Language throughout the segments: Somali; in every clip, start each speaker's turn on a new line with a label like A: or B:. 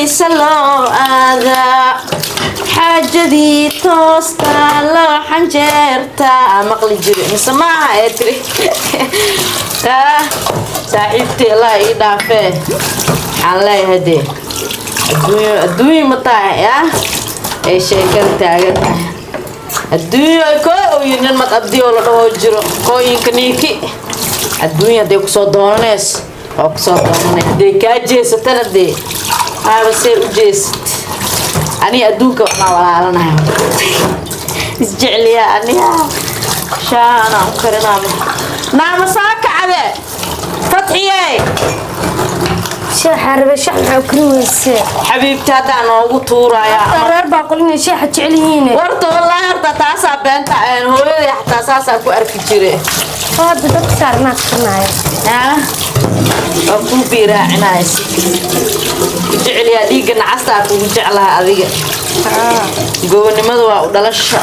A: Xiisa loo aadaa, xaajadii toosta loo xanjeerta, maqli jiri mise maaha ee tiri saaxiibtii Allah ii dhaafee. Waxaan leeyahay dee, adduunyo adduunyo ma tahay ya ay sheekada taagan tahay. Adduunyo koo oyi nin mad abdi oo la dhaho jiro kooyinka niiki. Adduunya hadday kusoo doonanayso waa kusoo doonanay, hadday kaa jeesatana dee aaba see u jeesat. Aniga adduunka waxaa walaalanahay, isjecliyaa aniga. Shaana u karinaa naama soo kacde, Fatxiye.
B: Shaaxa rabe, shax maxaa u karin weysee?
A: Xabiibti, haddaa noogu tuurayaa.
B: Hataa reer baaquli inay shaaxa jecel yihiin.
A: Warta wallaahi horta taasaa beenta. Hooyaday xataa saasaa ku arki jire.
B: Oo hadda dadka saarnaa karinaaya.
A: Ah, waa kuu biiraacinaysa. Jeceliyaa dhiigga nacastaa kugu jeclaha adiga. Gobonimada waa u dhalasha.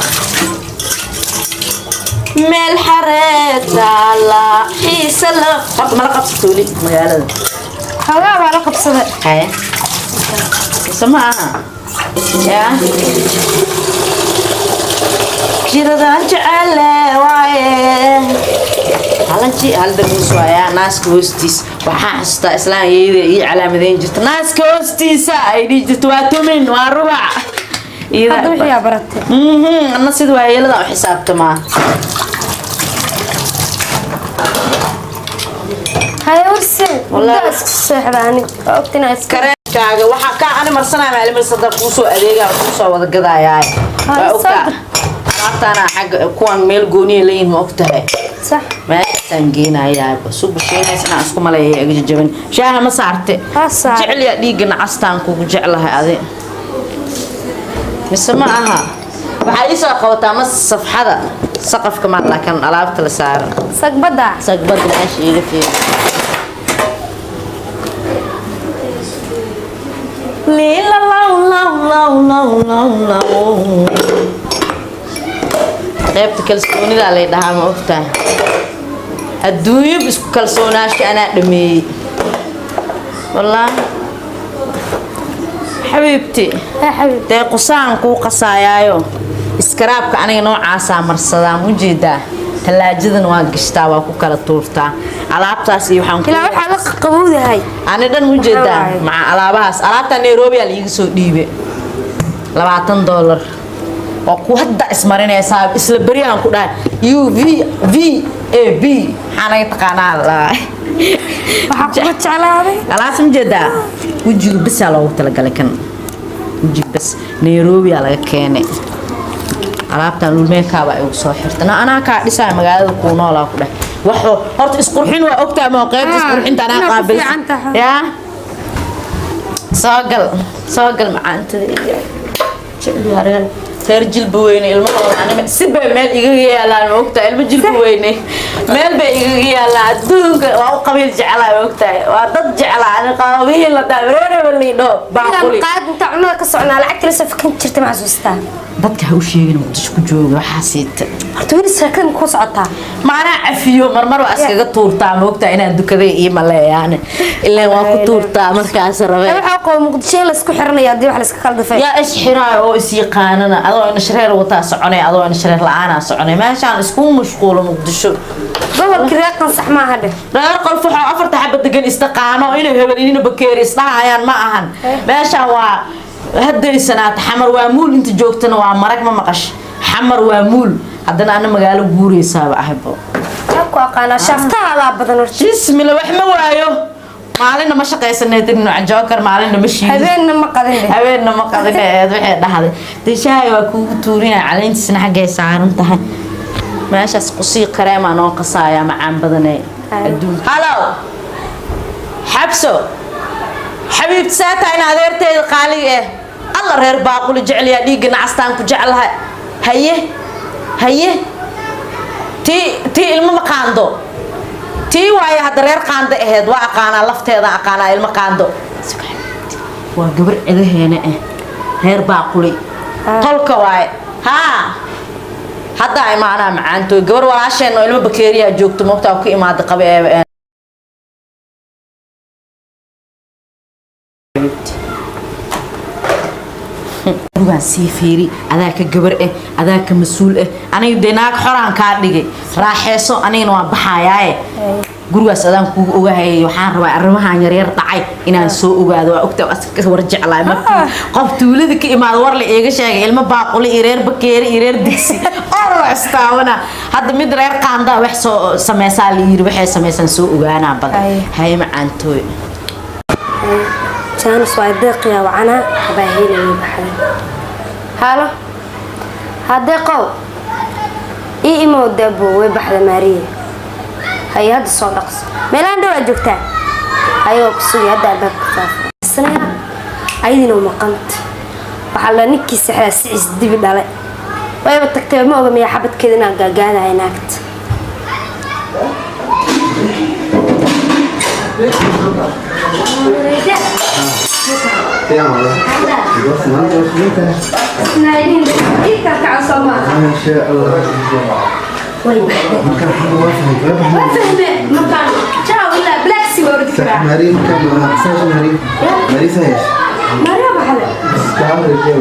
A: Meel xareed taala xiisa la horta mala qabsato weli magaalada.
B: Xoogaa waa la qabsaday.
A: Haye, mise ma aha yaa jiradaan jecele waaye halanji hal damuus waayaa naaska hoostiis. Waxaan xasuustaa islaan iyada ii calaamadeyn jirta naaska hoostiisa, ay dhihi jirta waa tumin, waa rubac.
B: Hadda wixii aa baratay.
A: Anna sida waayeelada u xisaabtamaa.
B: Haye warse.
A: Wallaahi.
B: Muddo iska seexda ani waa ogta inaa iska
A: Kareemkaaga waxaa kaa ani marsanaya maalimarsada kuusoo adeegaa, kuusoo wada gadaayaa. Waa ogtaa alaabtaana xagga kuwan meel gooniya leeyihin, ma ogtahay?
B: Sax.
A: Meeshaan geenayaa suba sheenaysa inaan isku maleeya iga jajaban. Shaaha ma saarte?
B: Waa saaray.
A: Jecliyaa dhiigga nacastaan kugu jeclahay adi, mise ma aha? Waxaa ii soo qabataa ma safxada saqafka ma laakiin alaabta la saaran.
B: Sagbada.
A: Sagbada meesha iiga fiiri. Liila law law law law law law. Qaybta kalsoonida lay dhahaa, ma ogtahay? Adduunyo isku kalsoonaasha anaa dhameeyey wallaahi, xabiibti.
B: Haa xabiib.
A: Dee qusaan kuu qasaayaayo, iskaraabka aniga noocaasaa marsadaa, ma ujeedaa? Talaajadana waa gashtaa, waa ku kala tuurtaa alaabtaas iyo waxaan
B: Ilaa waxaa la qabowdahay.
A: Ani dhan ujeedaa.
B: Waxaa waaye.
A: Maca alaabahaas, alaabta Nairobi aa laiiga soo dhiibe, $20 waa ku hadda ismarinaysaa. Isla beryahan ku dhahay U V V A B maxaa naga taqaanaa la
B: Waxaa kuga jeclaaday.
A: Alaabta ma jeedaa? Wejiga bisaa loogu talagalay kan, wejiga bas. Nairobi aa laga keenay alaabtan. Lulmeekaaba igu soo xirta na anaa kaa dhisaya magaalada kuu noolaa ku dheh. Waxoo horta isqurxin waa ogtahay, ma qaybta isqurxinta anaa
B: Inaad ku
A: qaabilsan.
B: fiican tahay.
A: Yaa soo gal, soo gal macaantada. Jecliyaa reer jilba weyne ilmahooda anima si bay meel igaga yaalaan, ma ogtahay? Ilmo jilba weyne meel bay igaga yaalaan adduunka. Waa u qabiil jeclaa, ma ogtahay? Waa dad jeclaa ani qabiil la daa reer liidho baaquli.
B: Qaad inta cunada ka socnaa lacagta la soo fakan jirta, ma xasuustaa?
A: Dadka ha u sheegin Muqdisho ku jooga waxaa siita.
B: Horta weli sheekada ku socotaa.
A: Macnaa cafiyo marmar waa iskaga tuurtaa, ma ogtahay inaan dukaday ii maleeyaan ilaan waa ku tuurtaa markaas rabee.
B: Waxaa qabo Muqdisho in laisku xiranaya haddii wax la iska kala dafay.
A: Yaa isxiraayo oo is yaqaanana? Adoo ina shareer wataa soconay, adoo ina shareer la-aanaa soconay, meeshaan isku mashquulo Muqdisho.
B: Gobolkii reer Qansax maaha dheh.
A: Reer Qolfaxoo afarta xaba degan istaqaano inay hebel inina bakeeri isdhahayaan ma ahan. Meeshaan waa hadaysanaata. Xamar waa muul, inta joogtana waa marag. Ma maqash? Xamar waa muul. Haddana ana magaalo guureysaaba ahbo.
B: Yaa ku aqaanaa shaaftahaadaa badan horta.
A: Bismilla, wax ma waayo. Maalinna ma shaqaysanay tiri joker, maalinna ma shiidin.
B: Habeenna ma qadin dheh.
A: Habeenna ma qadin eed. Waxay dhahday dee shaahi waa kuugu tuurinaya, caleyntiisna xaggay saaran tahay meeshaas. Qusii kareemaa noo qasaaya macaan badanee adduunka. Halow Xabso, xabiibti, saataa in adeerteeda qaaliga eh. Alla reer baaquli jeceliyaa dhiigga nacastaan ku jeclahay. Haye haye, tii tii ilmo ma qaando tii waaye. Hadda reer qaando aheyd waa aqaanaa, lafteeda aqaanaa. Ilmo qaando waa gabar cidaheena ah, reer baaquli tolka waaye. Haa, haddaa imaanaa macaantooy. Gabar walaasheen oo ilmo bakeeriyaa joogto, moogtaa ku imaada qabe ee Gurigaan sii fiiri, adaa ka gabar eh, adaa ka mas-uul eh. Aniga dee naag xoraan kaa dhigay, raaxeeso. Anigana waan baxayaaye, gurigaas adaan kugu ogahayay. Waxaan rabaa arrimahan yaryar dhacay inaan soo ogaado. Waa ogta aska war jeclaay markii qof tuulada ka imaado war la iiga sheegay, ilmo baaquli iyo reer bakeeri iyo reer digsi oo la istaawana. Hadda mid reer qaandaa wax soo sameysaa la yiri, waxay sameysaan soo ogaanaa badan. Hay macaantooy.
B: Jaanis waa deeqiyaa wacanaa habaaheynayay baxday. Halo, hadeeqow, ii imow daabo. Way baxda Maariye. Haye, hadda soo dhaqso. Meelaan dhow aad joogtaa? Haye, waa ku sugay hadda albaabka faafa. Ayadiina maqanta. Waxaa la ninkii sexdaa siciis dibi dhalay. Wayba tagtay, ma oga miyaa xabadkeeda inaan gaagaadahay naagta. Way baxday. Waa fahme markaan jaaw ilaa black sea waa ordi karaa. Maria baxday.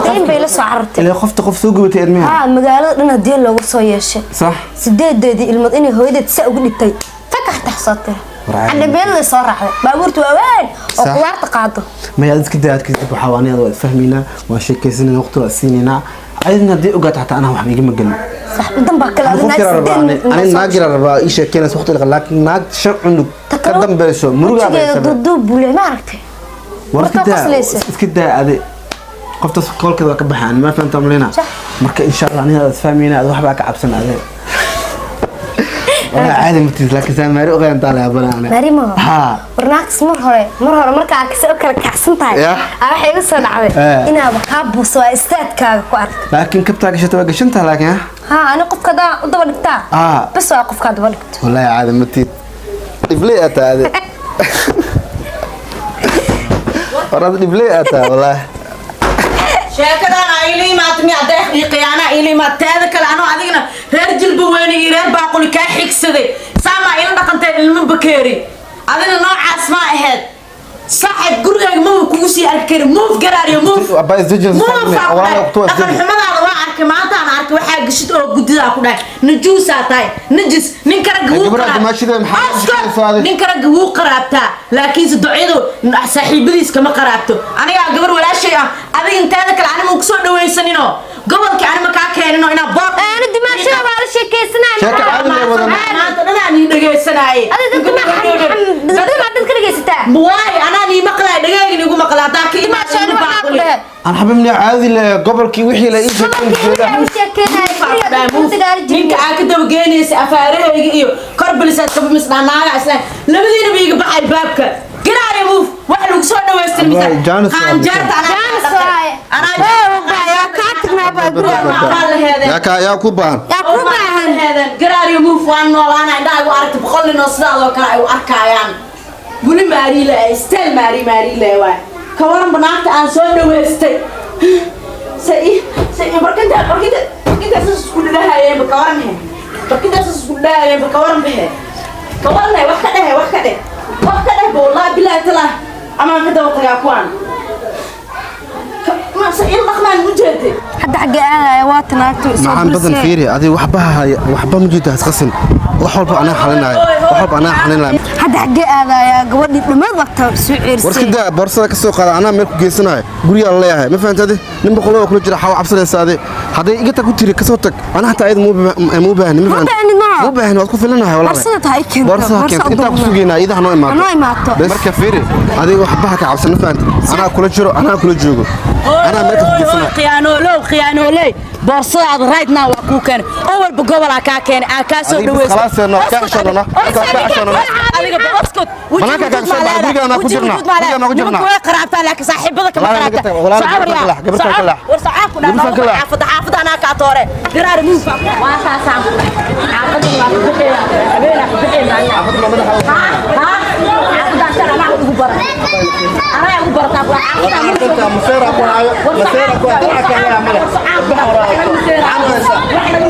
B: Dayn bay la soo carartay.
C: Ilaa qofta qof soo gubatay edmiha.
B: Haa, magaalada dhan hadii loogu soo yeeshay.
C: Sax.
B: Sideedeedii ilmood inay hooyadeed saa ugu dhigtay fakax taxsatay. Candhabeelada soo raacday baabuurta waaweyn oo
C: Sax.
B: qudaarta qaado.
C: Maya, aad iska daa, adka dib waxaa waa aniga waa isfahmaynaa, waa sheekaysanayna, waqti waa siinaynaa. Ayadna haddii ogaato xataa anaa waxba igama gelin.
B: Sax, dan baa kale.
C: Qof yar rabaa, ani naag yar rabaa ii sheekeynaysa waqti laqa, laakiin naag shan cunug ka dambeyso murugaa
B: Wejigeeda
C: baysaba.
B: duuduub buu leeyahay, ma aragtay?
C: War iska
B: Markaa
C: daa.
B: qoslaysa.
C: Iska daa ade, qoftaas kolkeeda waa ka baxaan, ma fahamta malina.
B: Sax.
C: Marka insha Allah aniga aad isfahmayna, ad waxbaa ka cabsan ade. Walaa caadi matiis, laakiin saa maari ogaantaa la yaabana ane.
B: Maari ma?
C: Haa.
B: War naagtas mar hore markaa arkaysa oo kala kacsan tahay.
C: Yah.
B: Aa, waxay igu soo dhacday
C: Eh.
B: inaaba kaa buuso waa istaadkaaga ku arkay.
C: Laakiin kabtaa gashata waa gashantaha, laakiin ha.
B: Haa, ani qofka hadaa u daba dhigtaa.
C: Ah.
B: Bas, waa qofkaa daba dhigto.
C: Wallaahi caadi matiid, dhibley aad tahay ade. War ad dhibley aad tahay wallaahi.
A: Sheekadaana iila imaata miya? Deeq iyo khiyaanaa iila imaat. Teeda kale, anoo adigna reer jilba weyne iyo reer baaquli kaa xigsaday, saamaa ila dhaqanteen ilmo bakeeri. Adina noocaas ma ahayd saaxib. Gurigaaga maba kugu sii arki kari. Move, garaariyo, move.
C: Abba, isdejin.
A: Move aa ku dhahay.
C: Waqti waa
A: Dhaqan
C: isdejin.
A: xumadaada waa arkay maantaan arkay. Waxaa gashid oo gudidaa ku dhahay najuusaa tahay, najis. Ninka ragga wuu
C: Gabadha dimaashida maxaa
A: Asko!
C: ka shaqeysaa?
A: Ninka ragga wuu qaraabtaa, laakiinse ducyadu saaxiibadiis kama qaraabto. Anigaa gabar walaashay ah. Adiga inteeda kale anima kusoo dhawaysaninoo gobolkii anima kaa keeninoo inaa boor.
B: Ani dimaashada waa la sheekaysanaya.
C: Sheeko caadi leh wadan.
A: Maanta dhanaa nii dhegaysanaaye.
B: Adi dadka ma dadka ma dadka dhegaysataa?
A: Waay, anaa nii maqlaay, dhagayga niigu maqlay haddaa ka
B: Dimaasha
A: imaado
B: waxaa ku dhahay.
C: Aan xabibni caadi le, gobolkii wixii la ii sheegay jeeda.
B: Gobolkii wixii u sheekeynaya
A: Ninka aa ka dabageynaysa afaarahayga iyo korbalisaad kaba misdhaa naaga isla labadiinaba iiga baxay albaabka. Garaari, move. Wax lagu soo dhawaystir mise
C: Waay, Jaanis waa
A: qaanjeerta anaa
B: Jaanis
A: kaa dhaqay.
B: waaye.
A: Anaa
B: Waa kaa tagnaa baa guriga.
A: Waa la heedeen.
C: Yaa ku baahan?
B: Yaa ku baahan?
A: Garaariyo, move. Waan noolaana, indhaha igu aragta 100 nin oo sidaadoo kale ay u arkaayaan. Weli maariile, steel maari maariile waay. Ka waranba naagta aan soo dhawaystay say barkinta saas isku dhahayeenba? Ka waran he, barkinta saas isku dhahayeenba? Ka waran bahe, ka waran he. Wax ka dheh, wax ka dheh, wax ka dheh ba. Wallahi billahi talah, amaan ka daba tagaa kuwaan ma se il dhaqmaan u jeeday.
B: Hadda xaggee aadaya? Waa tanaagtu soo
C: Macaan badan.
B: bursee.
C: Fiiri, adiga waxba haya, waxba ma jirto, hasqasin. Wax walba anaa xalinaayo, wax walba anaa xalinaayo.
B: Hadda xaggee aadaya? Gabadhii dhammaad waqta soo
C: War iska
B: ceersay.
C: daa, boorsada ka soo qaada, anaa meel ku geysanayo. Gurigaa la leeyahay, ma fahantade? Nin boqol oo kula jira xawa cabsanaysa ade. Hadday iga tag ku tiri, kasoo tag. Anaa xataa ayada muu baahni, ma
B: Ma
C: fahantay?
B: baahnid, ma?
C: Muu baahni, waad ku filanahay walaal.
B: Boorsada tahay keento.
C: Boorsada
B: Boorsa
C: keento, intaa ku
B: u
C: sugeynaa iyada hanoo imaato.
B: Hanoo imaato.
C: Bes, marka fiiri, adiga waxba ha ka cabsan, ma fahantay? Anaa kula jiro, anaa kula joogo, anaa meel ka ku geysanayo.
A: Khiyaanoolow, khiyaanooley, boorsadaada right now waa kuu keenay oo walba gobolaa kaa keenay aa kaa soo
C: Adiga bas
A: dhaweysay.
C: khalaas, no, ka xishoodno, ka xishoodno.
A: Adiga boskot.
C: Banaanka kaa soo baxay, guriga anaa ku jirnaa, guriga anaa ku jirnaa.
A: Nimanku way qaraabtaa, laakiin saaxiibada kama
C: Walaal, naga
A: qaraabtaa.
C: tag, walaal, gabadha ka leex, gabadha ka leex.
A: War sacaab ku
C: Gabadha ka leex.
A: Xaafada, xaafada anaa kaa toore. Garaar, move. Waa saasaan ku xaafada waa ku bixi, habeenaa ku bixi maalin. Ha, xaafada shan anaa ugu baran, anaa ugu barataa xaafada.
C: Maseera ku hayo, maseera ku hayo, dinaca kale male. Bax waraa.